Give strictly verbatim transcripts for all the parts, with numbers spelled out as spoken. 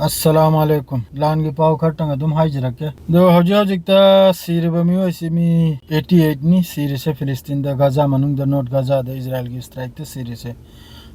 ꯑꯁꯂꯥꯃꯨ ꯑꯂꯩꯀꯨꯝ꯫ ꯂꯥꯟꯒꯤ ꯄꯥꯎ ꯈꯔꯇꯪ ꯑꯗꯨꯝ ꯍꯥꯏꯖꯔꯛꯀꯦ꯫ ꯑꯗꯣ ꯍꯧꯖꯤꯛ ꯍꯧꯖꯤꯛꯇ ꯁꯤꯔꯤꯕ ꯃꯤꯑꯣꯏꯁꯤ ꯃꯤ eighty eight ꯅꯤ ꯁꯤꯔꯤꯁꯦ, ꯐꯤꯂꯤꯁꯇꯤꯟꯗ, ꯒꯥꯖꯥ ꯃꯅꯨꯡꯗ, ꯅꯣꯔꯠ ꯒꯥꯖꯥꯗ ꯏꯖꯔꯥꯏꯜꯒꯤ ꯁꯇ꯭ꯔꯥꯏꯛꯇ ꯁꯤꯔꯤꯁꯦ꯫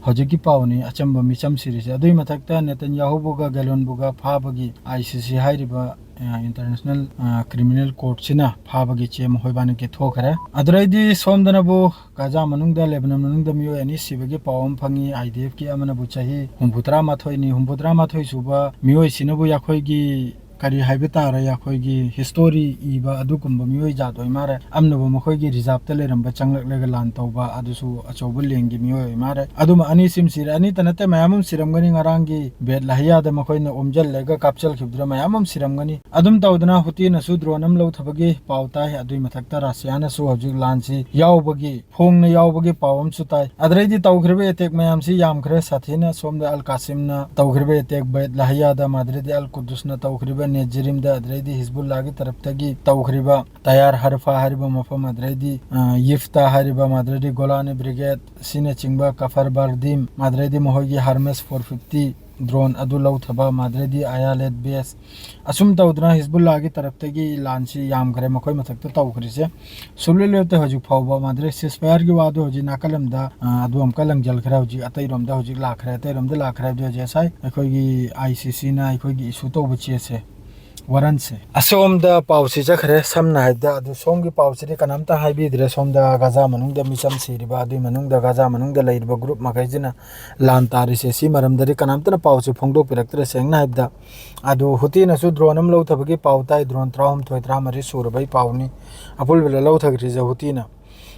ꯍꯧꯖꯤꯛꯀꯤ ꯄꯥꯎꯅꯤ ꯑꯆꯝꯕ ꯃꯤꯆꯝ ꯁꯤꯔꯤꯁꯦ꯫ ꯑꯗꯨꯒꯤ ꯃꯊꯛꯇ ꯅꯦꯇꯟꯌꯥꯍꯨꯕꯨꯒ ꯒꯦꯂꯣꯟꯕꯨꯒ ꯐꯥꯕꯒꯤ, ICC ꯍꯥꯏꯔꯤꯕ, ꯑ, ꯏꯟꯇꯔꯅꯦꯁꯅꯦꯜ, ꯑ, ꯀ꯭ꯔꯤꯃꯤꯅꯦꯜ ꯀꯣꯔꯠꯁꯤꯅ ꯐꯥꯕꯒꯤ ꯆꯦ ꯃꯈꯣꯏꯕꯥꯅꯤꯒꯤ ꯊꯣꯛꯈ꯭ꯔꯦ꯫ ꯑꯗꯨꯗꯩꯗꯤ ꯁꯣꯝꯗꯅꯕꯨ ꯒꯥꯖꯥ ꯃꯅꯨꯡꯗ, ꯂꯦꯕꯅꯟ ꯃꯅꯨꯡꯗ ꯃꯤꯑꯣꯏ ꯑꯅꯤ ꯁꯤꯕꯒꯤ ꯄꯥꯎ ꯑꯃ ꯐꯪꯉꯤ꯫ IDF ꯀꯤ ꯑꯃꯅꯕꯨ ꯆꯍꯤ ꯍꯨꯝꯐꯨꯇꯔꯥ ꯃꯥꯊꯣꯏꯅꯤ, ꯍꯨꯝꯐꯨꯇꯔꯥ ꯃꯥꯊꯣꯏ ꯁꯨꯕ ꯃꯤꯑꯣꯏꯁꯤꯅꯕꯨ ꯑꯩꯈꯣꯏꯒꯤ ꯀꯔꯤ ꯍꯥꯏꯕ ꯇꯥꯔꯦ, ꯑꯩꯈꯣꯏꯒꯤ ꯍꯤꯁꯇꯣꯔꯤ ꯏꯕ ꯑꯗꯨꯒꯨꯝꯕ ꯃꯤꯑꯣꯏ ꯖꯥꯠ ꯑꯣꯏ ꯃꯥꯜꯂꯦ꯫ ꯑꯃꯅꯕꯨ ꯃꯈꯣꯏꯒꯤ ꯔꯤꯖꯥꯔꯞꯇ ꯂꯩꯔꯝꯕ ꯆꯪꯂꯛꯂꯒ ꯂꯥꯟ ꯇꯧꯕ, ꯑꯗꯨꯁꯨ ꯑꯆꯧꯕ ꯂꯦꯡꯒꯤ ꯃꯤꯑꯣꯏ ꯑꯣꯏ ꯃꯥꯜꯂꯦ꯫ ꯑꯗꯨꯝ ꯑꯅꯤ ꯁꯤꯝ ꯁꯤꯔꯦ, ꯑꯅꯤꯇ ꯅꯠꯇꯦ, ꯃꯌꯥꯝ ꯑꯃ ꯁꯤꯔꯝꯒꯅꯤ꯫ ꯉꯔꯥꯡꯒꯤ ꯕꯦꯠ ꯂꯍꯤꯌꯥꯗ ꯃꯈꯣꯏꯅ ꯑꯣꯝꯖꯜꯂꯒ ꯀꯥꯞꯆꯜꯈꯤꯕꯗꯨꯅ ꯃꯌꯥꯝ ꯑꯃ ꯁꯤꯔꯝꯒꯅꯤ꯫ ꯑꯗꯨꯝ ꯇꯧꯗꯅ ꯍꯨꯇꯤꯅꯁꯨ ꯗ꯭ꯔꯣꯟ ꯑꯃ ꯂꯧꯊꯕꯒꯤ ꯄꯥꯎ ꯇꯥꯏ꯫ ꯑꯗꯨꯒꯤ ꯃꯊꯛꯇ ꯔꯁꯤꯌꯥꯅꯁꯨ ꯍꯧꯖꯤꯛ ꯂꯥꯟꯁꯤ ꯌꯥꯎꯕꯒꯤ ꯐꯣꯡꯅ ꯌꯥꯎꯕꯒꯤ ꯄꯥꯎ ꯑꯃꯁꯨ ꯇꯥꯏ꯫ ꯑꯗꯨꯗꯩꯗꯤ ꯇꯧꯈ꯭ꯔꯤꯕ ꯑꯦꯇꯦꯛ ꯃꯌꯥꯝꯁꯤ ꯌꯥꯝꯈ꯭ꯔꯦ ꯁꯥꯊꯤꯅ꯫ ꯁꯣꯝꯗ ꯑꯜ ꯀꯥꯁꯤꯝꯅ ꯇꯧꯈ꯭ꯔꯤꯕ ꯑꯦꯇꯦꯛ ꯕꯦꯠ ꯂꯍꯤꯌꯥꯗ, ꯃꯥꯗ꯭ꯔꯦꯗꯤ ꯑꯜ ꯀꯨꯗꯨꯁꯅ ꯇꯧꯈ꯭ꯔꯤꯕ ꯅꯦꯖꯤꯔꯤꯝꯗ, ꯑꯗꯨꯗꯩꯗꯤ ꯍꯤꯖꯕꯨꯜꯂꯥꯒꯤ ꯇꯔꯞꯇꯒꯤ ꯇꯧꯈ꯭ꯔꯤꯕ ꯇꯌꯥꯔ ꯍꯔꯐꯥ ꯍꯥꯏꯔꯤꯕ ꯃꯐꯝ, ꯑꯗꯨꯗꯩꯗꯤ, ꯑ, ꯌꯤꯐꯇꯥ ꯍꯥꯏꯔꯤꯕ, ꯃꯥꯗ꯭ꯔꯦꯗꯤ ꯒꯣꯂꯥꯅꯤ ꯕ꯭ꯔꯤꯒꯦꯗ ꯁꯤꯅꯆꯤꯡꯕ, ꯀꯐꯔ ꯕꯥꯔꯗꯤꯝ, ꯃꯥꯗ꯭ꯔꯦꯗꯤ ꯃꯈꯣꯏꯒꯤ ꯍꯔꯃꯦꯁ four fifty ꯗ꯭ꯔꯣꯟ ꯑꯗꯨ ꯂꯧꯊꯕ, ꯃꯥꯗ꯭ꯔꯦꯗꯤ ꯑꯌꯥꯂꯦꯠ ꯕꯦꯁ, ꯑꯁꯨꯝ ꯇꯧꯗꯅ ꯍꯤꯖꯕꯨꯜꯂꯥꯒꯤ ꯇꯔꯞꯇꯒꯤ ꯂꯥꯟꯁꯤ ꯌꯥꯝꯈ꯭ꯔꯦ ꯃꯈꯣꯏ ꯃꯊꯛꯇ ꯇꯧꯈ꯭ꯔꯤꯁꯦ꯫ ꯁꯨꯡꯂꯦꯞ ꯂꯦꯞꯇꯦ ꯍꯧꯖꯤꯛ ꯐꯥꯎꯕ꯫ ꯃꯥꯗ꯭ꯔꯦ ceasefire ꯒꯤ ꯋꯥꯗꯨ ꯍꯧꯖꯤꯛ ꯅꯥꯀꯜ ꯑꯃꯗ, ꯑ, ꯑꯗꯨ ꯑꯃꯨꯛꯀ ꯂꯪꯖꯜꯈ꯭ꯔꯦ꯫ ꯍꯧꯖꯤꯛ ꯑꯇꯩꯔꯣꯝꯗ ꯍꯧꯖꯤꯛ ꯂꯥꯛꯈ꯭ꯔꯦ꯫ ꯑꯇꯩꯔꯣꯝꯗ ꯂꯥꯛꯈ꯭ꯔꯦ ꯍꯥꯏꯕꯗꯤ ꯍꯧꯖꯤꯛ ꯉꯁꯥꯏ ꯑꯩꯈꯣꯏꯒꯤ ICC ꯅ ꯑꯩꯈꯣꯏꯒꯤ issue ꯇꯧꯕ ꯆꯦꯁꯦ, ꯋꯥꯔꯟꯁꯦ꯫ ꯑꯁꯣꯝꯗ ꯄꯥꯎꯁꯤ ꯆꯠꯈ꯭ꯔꯦ꯫ ꯁꯝꯅ ꯍꯥꯏꯔꯕꯗ ꯑꯗꯨ ꯁꯣꯝꯒꯤ ꯄꯥꯎꯁꯤꯗꯤ ꯀꯅꯥꯝꯇ ꯍꯥꯏꯕꯤꯗ꯭ꯔꯦ꯫ ꯁꯣꯝꯗ ꯒꯥꯖꯥ ꯃꯅꯨꯡꯗ ꯃꯤꯆꯝ ꯁꯤꯔꯤꯕ, ꯑꯗꯨꯒꯤ ꯃꯅꯨꯡꯗ ꯒꯥꯖꯥ ꯃꯅꯨꯡꯗ ꯂꯩꯔꯤꯕ ꯒ꯭ꯔꯨꯞ ꯃꯈꯩꯁꯤꯅ ꯂꯥꯟ ꯇꯥꯔꯤꯁꯦ, ꯁꯤ ꯃꯔꯝꯗꯗꯤ ꯀꯅꯥꯝꯇꯅ ꯄꯥꯎꯁꯦ ꯐꯣꯡꯗꯣꯛꯄꯤꯔꯛꯇ꯭ꯔꯦ꯫ ꯁꯦꯡꯅ ꯍꯥꯏꯕꯗ ꯑꯗꯨ ꯍꯨꯇꯤꯅꯁꯨ ꯗ꯭ꯔꯣꯟ ꯑꯃ ꯂꯧꯊꯕꯒꯤ ꯄꯥꯎ ꯇꯥꯏ꯫ ꯗ꯭ꯔꯣꯟ ꯇꯔꯥꯍꯨꯝꯗꯣꯏ, ꯇꯔꯥꯃꯔꯤ ꯁꯨꯔꯕꯩ ꯄꯥꯎꯅꯤ꯫ ꯑꯄꯨꯟꯕꯗ ꯂꯧꯊꯈ꯭ꯔꯤꯁꯦ ꯍꯨꯇꯤꯅ꯫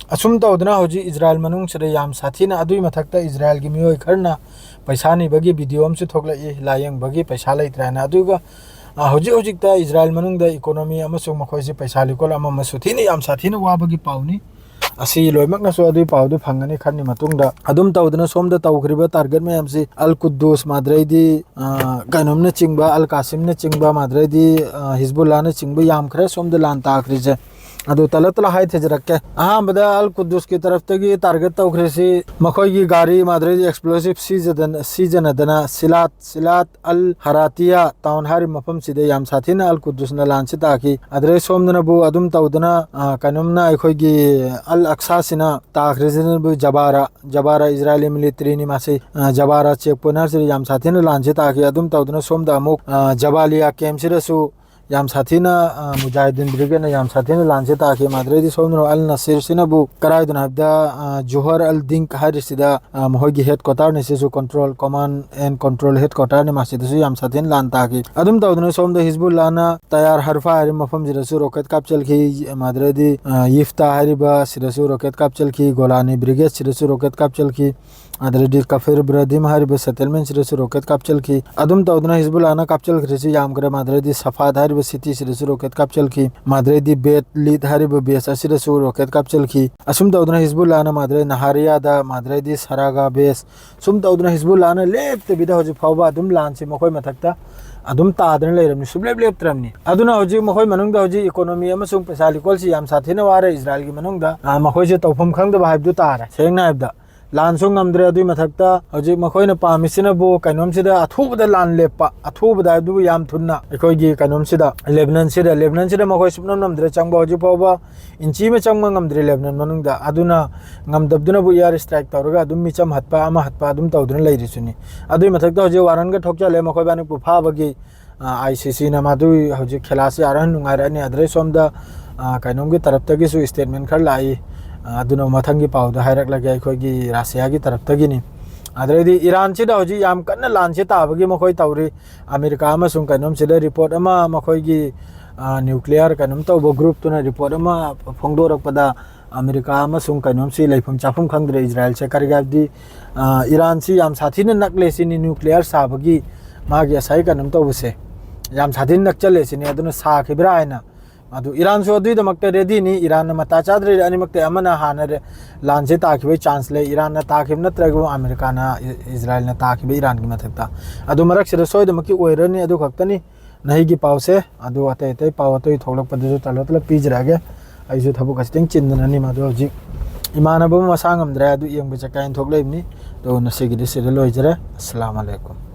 ꯑꯁꯨꯝ ꯇꯧꯗꯅ ꯍꯧꯖꯤꯛ ꯏꯖꯔꯥꯏꯜ ꯃꯅꯨꯡꯁꯤꯗ ꯌꯥꯝ ꯁꯥꯊꯤꯅ, ꯑꯗꯨꯒꯤ ꯃꯊꯛꯇ ꯏꯖꯔꯥꯏꯜꯒꯤ ꯃꯤꯑꯣꯏ ꯈꯔꯅ ꯄꯩꯁꯥ ꯅꯤꯕꯒꯤ ꯚꯤꯗꯤꯑꯣ ꯑꯃꯁꯨ ꯊꯣꯛꯂꯛꯏ, ꯂꯥꯏꯌꯦꯡꯕꯒꯤ ꯄꯩꯁꯥ ꯂꯩꯇ꯭ꯔꯦꯅ꯫ ꯑꯗꯨꯒ, ꯑ, ꯍꯧꯖꯤꯛ ꯍꯧꯖꯤꯛꯇ ꯏꯖꯔꯥꯏꯜ ꯃꯅꯨꯡꯗ ꯏꯀꯣꯅꯣꯃꯤ ꯑꯃꯁꯨꯡ ꯃꯈꯣꯏꯁꯤ ꯄꯩꯁꯥ ꯂꯤꯀꯣꯜ ꯑꯃ ꯑꯃꯁꯨ ꯊꯤꯅ ꯌꯥꯝ ꯁꯥꯊꯤꯅ ꯋꯥꯕꯒꯤ ꯄꯥꯎꯅꯤ꯫ ꯑꯁꯤ ꯂꯣꯏꯅꯃꯛꯅꯁꯨ ꯑꯗꯨꯒꯤ ꯄꯥꯎꯗꯨ ꯐꯪꯒꯅꯤ ꯈꯔꯅꯤ ꯃꯇꯨꯡꯗ꯫ ꯑꯗꯨꯝ ꯇꯧꯗꯅ ꯁꯣꯝꯗ ꯇꯧꯈ꯭ꯔꯤꯕ ꯇꯥꯔꯒꯦꯠ ꯃꯌꯥꯝꯁꯤ ꯑꯜ ꯀꯨꯗꯨꯁ, ꯃꯥꯗ꯭ꯔꯩꯗꯤ, ꯑ, ꯀꯩꯅꯣꯝꯅꯆꯤꯡꯕ, ꯑꯜ ꯀꯥꯁꯤꯝꯅꯆꯤꯡꯕ, ꯃꯥꯗ꯭ꯔꯩꯗꯤ, ꯑ, ꯍꯤꯖꯕꯨꯜꯂꯥꯅꯆꯤꯡꯕ ꯌꯥꯝꯈ꯭ꯔꯦ ꯁꯣꯝꯗ ꯂꯥꯟ ꯇꯥꯈ꯭ꯔꯤꯁꯦ꯫ ꯑꯗꯨ ꯇꯂꯞ ꯇꯂꯞ ꯍꯥꯏ ꯊꯤꯖꯔꯛꯀꯦ꯫ ꯑꯍꯥꯟꯕꯗ ꯑꯜ ꯀꯨꯗꯨꯁꯀꯤ ꯇꯔꯐꯇꯒꯤ ꯇꯥꯔꯒꯦꯠ ꯇꯧꯈ꯭ꯔꯤꯁꯤ ꯃꯈꯣꯏꯒꯤ ꯒꯥꯔꯤ ꯃꯥꯗ꯭ꯔꯦꯗꯤ ꯑꯦꯛꯁꯄ꯭ꯂꯣꯁꯤꯞ ꯁꯤꯖꯗꯅ, ꯁꯤꯖꯤꯟꯅꯗꯅ ꯁꯤꯂꯥꯠ, ꯁꯤꯂꯥꯠ ꯑꯜ ꯍꯔꯥꯇꯤꯌꯥ ꯇꯥꯎꯟ ꯍꯥꯏꯔꯤꯕ ꯃꯐꯝꯁꯤꯗ ꯌꯥꯝ ꯁꯥꯊꯤꯅ ꯑꯜ ꯀꯨꯗꯨꯁꯅ ꯂꯥꯟꯁꯤ ꯇꯥꯈꯤ꯫ ꯑꯗꯨꯗꯩ ꯁꯣꯝꯗꯅꯕꯨ ꯑꯗꯨꯝ ꯇꯧꯗꯅ, ꯑ, ꯀꯩꯅꯣꯝꯅ ꯑꯩꯈꯣꯏꯒꯤ ꯑꯜ ꯑꯛꯁꯥꯁꯤꯅ ꯇꯥꯈ꯭ꯔꯤꯁꯤꯅꯕꯨ ꯖꯕꯥꯔꯥ, ꯖꯕꯥꯔꯥ ꯏꯖꯔꯥꯏꯂꯤ ꯃꯤꯂꯤꯇꯔꯤꯅꯤ ꯃꯥꯁꯤ, ꯑ, ꯖꯕꯥꯔꯥ ꯆꯦꯛ ꯄꯣꯏꯟ ꯍꯥꯏꯁꯤꯗ ꯌꯥꯝ ꯁꯥꯊꯤꯅ ꯂꯥꯟꯁꯤ ꯇꯥꯈꯤ꯫ ꯑꯗꯨꯝ ꯇꯧꯗꯅ ꯁꯣꯝꯗ ꯑꯃꯨꯛ, ꯑ, ꯖꯕꯥꯂꯤꯌꯥ ꯀꯦꯝꯁꯤꯗꯁꯨ ꯌꯥꯝ ꯁꯥꯊꯤꯅ, ꯑ, ꯃꯨꯖꯥꯍꯤꯗꯤꯟ ꯕ꯭ꯔꯤꯒꯦꯗꯅ ꯌꯥꯝ ꯁꯥꯊꯤꯅ ꯂꯥꯟꯁꯤ ꯇꯥꯈꯤ꯫ ꯃꯥꯗ꯭ꯔꯦꯗꯤ ꯁꯣꯝꯗꯅ ꯑꯜ ꯅꯁꯤꯔꯁꯤꯅꯕꯨ ꯀꯔꯥꯏꯗꯅꯣ ꯍꯥꯏꯕꯗ, ꯑ, ꯖꯨꯍꯔ ꯑꯜ ꯗꯤꯟꯛ ꯍꯥꯏꯔꯤꯁꯤꯗ, ꯑ, ꯃꯈꯣꯏꯒꯤ ꯍꯦꯗ ꯀ꯭ꯋꯥꯇꯔꯅꯤ, ꯁꯤꯁꯨ control, command and control head ꯀ꯭ꯋꯥꯇꯔꯅꯤ, ꯃꯁꯤꯗꯁꯨ ꯌꯥꯝ ꯁꯥꯊꯤꯅ ꯂꯥꯟ ꯇꯥꯈꯤ꯫ ꯑꯗꯨꯝ ꯇꯧꯗꯅ ꯁꯣꯝꯗ ꯍꯤꯖꯕꯨꯜꯂꯥꯅ ꯇꯌꯥꯔ ꯍꯔꯐꯥ ꯍꯥꯏꯔꯤꯕ ꯃꯐꯝꯁꯤꯗꯁꯨ ꯔꯣꯀꯦꯠ ꯀꯥꯞꯆꯜꯈꯤ꯫ ꯃꯥꯗ꯭ꯔꯦꯗꯤ, ꯑ, ꯌꯤꯐꯇꯥ ꯍꯥꯏꯔꯤꯕ ꯁꯤꯗꯁꯨ ꯔꯣꯀꯦꯠ ꯀꯥꯞꯆꯜꯈꯤ꯫ ꯒꯣꯂꯥꯅꯤ ꯕ꯭ꯔꯤꯒꯦꯗ ꯁꯤꯗꯁꯨ ꯔꯣꯀꯦꯠ ꯀꯥꯞꯆꯜꯈꯤ꯫ ꯑꯗꯨꯗꯩꯗꯤ ꯀꯐꯤꯔ ꯕ꯭ꯔꯗꯤꯝ ꯍꯥꯏꯔꯤꯕ ꯁꯦꯇꯜꯃꯦꯟꯁꯤꯗꯁꯨ ꯔꯣꯀꯦꯠ ꯀꯥꯞꯆꯜꯈꯤ꯫ ꯑꯗꯨꯝ ꯇꯧꯗꯅ ꯍꯤꯖꯕꯨꯜꯂꯥꯅ ꯀꯥꯞꯆꯜꯈ꯭ꯔꯤꯁꯤ ꯌꯥꯝꯈ꯭ꯔꯦ꯫ ꯃꯥꯗ꯭ꯔꯦꯗꯤ ꯁꯐꯥꯠ ꯍꯥꯏꯔꯤꯕ ꯁꯤꯇꯤꯁꯤꯗꯁꯨ ꯔꯣꯀꯦꯠ ꯀꯥꯞꯆꯜꯈꯤ꯫ ꯃꯥꯗ꯭ꯔꯦꯗꯤ ꯕꯦꯠ ꯂꯤꯠ ꯍꯥꯏꯔꯤꯕ ꯕꯦꯁ ꯑꯁꯤꯗꯁꯨ ꯔꯣꯀꯦꯠ ꯀꯥꯞꯆꯜꯈꯤ꯫ ꯑꯁꯨꯝ ꯇꯧꯗꯅ ꯍꯤꯖꯕꯨꯜꯂꯥꯅ ꯃꯥꯗ꯭ꯔꯦ ꯅꯍꯥꯔꯤꯌꯥꯗ, ꯃꯥꯗ꯭ꯔꯦꯗꯤ ꯁꯔꯥꯒꯥ ꯕꯦꯁ, ꯁꯨꯝ ꯇꯧꯗꯅ ꯍꯤꯖꯕꯨꯜꯂꯥꯅ ꯂꯦꯞꯇꯕꯤꯗ ꯍꯧꯖꯤꯛ ꯐꯥꯎꯕ ꯑꯗꯨꯝ ꯂꯥꯟꯁꯤ ꯃꯈꯣꯏ ꯃꯊꯛꯇ ꯑꯗꯨꯝ ꯇꯥꯗꯅ ꯂꯩꯔꯕꯅꯤ, ꯁꯨꯡꯂꯦꯞ ꯂꯦꯞꯇ꯭ꯔꯕꯅꯤ꯫ ꯑꯗꯨꯅ ꯍꯧꯖꯤꯛ ꯃꯈꯣꯏ ꯃꯅꯨꯡꯗ ꯍꯧꯖꯤꯛ ꯏꯀꯣꯅꯣꯃꯤ ꯑꯃꯁꯨꯡ ꯄꯩꯁꯥ ꯂꯤꯀꯣꯜꯁꯤ ꯌꯥꯝ ꯁꯥꯊꯤꯅ ꯋꯥꯔꯦ ꯏꯖꯔꯥꯏꯜꯒꯤ ꯃꯅꯨꯡꯗ꯫ ꯑ, ꯃꯈꯣꯏꯁꯦ ꯇꯧꯐꯝ ꯈꯪꯗꯕ ꯍꯥꯏꯕꯗꯨ ꯇꯥꯔꯦ꯫ ꯁꯦꯡꯅ ꯍꯥꯏꯕꯗ ꯂꯥꯟꯁꯨ ꯉꯝꯗ꯭ꯔꯦ꯫ ꯑꯗꯨꯒꯤ ꯃꯊꯛꯇ ꯍꯧꯖꯤꯛ ꯃꯈꯣꯏꯅ ꯄꯥꯝꯃꯤꯁꯤꯅꯕꯨ ꯀꯩꯅꯣꯝꯁꯤꯗ ꯑꯊꯨꯕꯗ ꯂꯥꯟ ꯂꯦꯞꯄ, ꯑꯊꯨꯕꯗ ꯍꯥꯏꯕꯗꯨꯕꯨ ꯌꯥꯝ ꯊꯨꯅ ꯑꯩꯈꯣꯏꯒꯤ ꯀꯩꯅꯣꯝꯁꯤꯗ, ꯂꯦꯕꯅꯟꯁꯤꯗ, ꯂꯦꯕꯅꯟꯁꯤꯗ ꯃꯈꯣꯏ ꯁꯨꯞꯅꯝ ꯅꯝꯗ꯭ꯔꯦ ꯆꯪꯕ꯫ ꯍꯧꯖꯤꯛ ꯐꯥꯎꯕ ꯏꯟꯆꯤ ꯑꯃ ꯆꯪꯕ ꯉꯝꯗ꯭ꯔꯤ ꯂꯦꯕꯅꯟ ꯃꯅꯨꯡꯗ꯫ ꯑꯗꯨꯅ ꯉꯝꯗꯕꯗꯨꯅꯕꯨ ꯏꯌꯥꯔ ꯁ꯭ꯇ꯭ꯔꯥꯏꯛ ꯇꯧꯔꯒ ꯑꯗꯨꯝ ꯃꯤꯆꯝ ꯍꯠꯄ, ꯑꯃ ꯍꯠꯄ ꯑꯗꯨꯝ ꯇꯧꯗꯨꯅ ꯂꯩꯔꯤꯁꯤꯅꯤ꯫ ꯑꯗꯨꯒꯤ ꯃꯊꯛꯇ ꯍꯧꯖꯤꯛ ꯋꯥꯔꯟꯒ ꯊꯣꯛꯆꯜꯂꯦ ꯃꯈꯣꯏꯕꯥꯅꯤꯕꯨ ꯐꯥꯕꯒꯤ꯫ ꯑꯥꯏ ꯁꯤ ꯁꯤꯅ ꯃꯗꯨ ꯍꯧꯖꯤꯛ ꯈꯦꯂꯥꯁꯤ ꯑꯥꯔ ꯍꯟ ꯅꯨꯡꯉꯥꯏꯔꯛꯑꯅꯤ꯫ ꯑꯗꯨꯗꯩ ꯁꯣꯝꯗ, ꯑ, ꯀꯩꯅꯣꯝꯒꯤ ꯇꯔꯞꯇꯒꯤꯁꯨ ꯁ꯭ꯇꯦꯠꯃꯦꯟ ꯈꯔ ꯂꯥꯛꯏ꯫ ꯑ, ꯑꯗꯨꯅ ꯃꯊꯪꯒꯤ ꯄꯥꯎꯗ ꯍꯥꯏꯔꯛꯂꯒꯦ ꯑꯩꯈꯣꯏꯒꯤ ꯔꯥꯁꯤꯌꯥꯒꯤ ꯇꯔꯞꯇꯒꯤꯅꯤ꯫ ꯑꯗꯨꯗꯩꯗꯤ ꯏꯔꯥꯟꯁꯤꯗ ꯍꯧꯖꯤꯛ ꯌꯥꯝ ꯀꯟꯅ ꯂꯥꯟꯁꯤ ꯇꯥꯕꯒꯤ ꯃꯈꯣꯏ ꯇꯧꯔꯤ꯫ ꯑꯃꯦꯔꯤꯀꯥ ꯑꯃꯁꯨꯡ ꯀꯩꯅꯣꯝꯁꯤꯗ ꯔꯤꯄꯣꯔꯠ ꯑꯃ ꯃꯈꯣꯏꯒꯤ, ꯑ, ꯅ꯭ꯌꯨꯀ꯭ꯂꯤꯌꯔ ꯀꯩꯅꯣꯝ ꯇꯧꯕ ꯒ꯭ꯔꯨꯞꯇꯨꯅ ꯔꯤꯄꯣꯔꯠ ꯑꯃ ꯐꯣꯡꯗꯣꯔꯛꯄꯗ ꯑꯃꯦꯔꯤꯀꯥ ꯑꯃꯁꯨꯡ ꯀꯩꯅꯣꯝꯁꯤ ꯂꯩꯐꯝ ꯆꯥꯐꯝ ꯈꯪꯗ꯭ꯔꯦ ꯏꯖꯔꯥꯏꯜꯁꯦ꯫ ꯀꯔꯤꯒꯤ ꯍꯥꯏꯕꯗꯤ, ꯑ, ꯏꯔꯥꯟꯁꯤ ꯌꯥꯝ ꯁꯥꯊꯤꯅ ꯅꯛꯂꯦ ꯁꯤꯅꯤ ꯅ꯭ꯌꯨꯀ꯭ꯂꯤꯌꯔ ꯁꯥꯕꯒꯤ ꯃꯥꯒꯤ ꯉꯁꯥꯏ ꯀꯩꯅꯣꯝ ꯇꯧꯕꯁꯦ ꯌꯥꯝ ꯁꯥꯊꯤꯅ ꯅꯛꯆꯜꯂꯦ ꯁꯤꯅꯤ꯫ ꯑꯗꯨꯅ ꯁꯥꯈꯤꯕ꯭ꯔꯥ ꯍꯥꯏꯅ꯫ ꯑꯗꯨ ꯏꯔꯥꯟꯁꯨ ꯑꯗꯨꯒꯤꯗꯃꯛꯇ ꯔꯦꯗꯤꯅꯤ꯫ ꯏꯔꯥꯟꯅ ꯃꯇꯥ ꯆꯥꯗ꯭ꯔꯗꯤ ꯑꯅꯤꯃꯛꯇ ꯑꯃꯅ ꯍꯥꯟꯅ ꯔꯦ-, ꯂꯥꯟꯁꯦ ꯇꯥꯈꯤꯕꯒꯤ ꯆꯥꯟꯁ ꯂꯩ꯫ ꯏꯔꯥꯟꯅ ꯇꯥꯈꯤꯕ ꯅꯠꯇ꯭ꯔꯒ ꯑꯃꯦꯔꯤꯀꯥꯅ, ꯏ-, ꯏꯖꯔꯥꯏꯜꯅ ꯇꯥꯈꯤꯕ ꯏꯔꯥꯟꯒꯤ ꯃꯊꯛꯇ꯫ ꯑꯗꯨ ꯃꯔꯛꯁꯤꯗ ꯁꯣꯏꯗꯅꯃꯛꯀꯤ ꯑꯣꯏꯔꯅꯤ꯫ ꯑꯗꯨ ꯈꯛꯇꯅꯤ ꯅꯍꯩꯒꯤ ꯄꯥꯎꯁꯦ꯫ ꯑꯗꯨ ꯑꯇꯩ ꯑꯇꯩ ꯄꯥꯎ ꯑꯇꯩ ꯊꯣꯛꯂꯛꯄꯗꯁꯨ ꯇꯂꯞ ꯇꯂꯞ ꯄꯤꯖꯔꯛꯑꯒꯦ꯫ ꯑꯩꯁꯨ ꯊꯕꯛ ꯈꯤꯇꯪ ꯆꯤꯟꯗꯅꯅꯤ, ꯃꯗꯨ ꯍꯧꯖꯤꯛ ꯏꯃꯥꯟꯅꯕ ꯑꯃ ꯃꯁꯥ ꯉꯝꯗ꯭ꯔꯦ, ꯑꯗꯨ ꯌꯦꯡꯕ ꯆꯠꯀꯦ ꯍꯥꯏꯅ ꯊꯣꯛꯂꯛꯏꯕꯅꯤ꯫ ꯑꯗꯣ ꯉꯁꯤꯒꯤꯗꯤ ꯁꯤꯗ ꯂꯣꯏꯖꯔꯦ꯫ ꯑꯁꯂꯥꯃꯨ ꯑꯂꯩꯀꯨꯝ꯫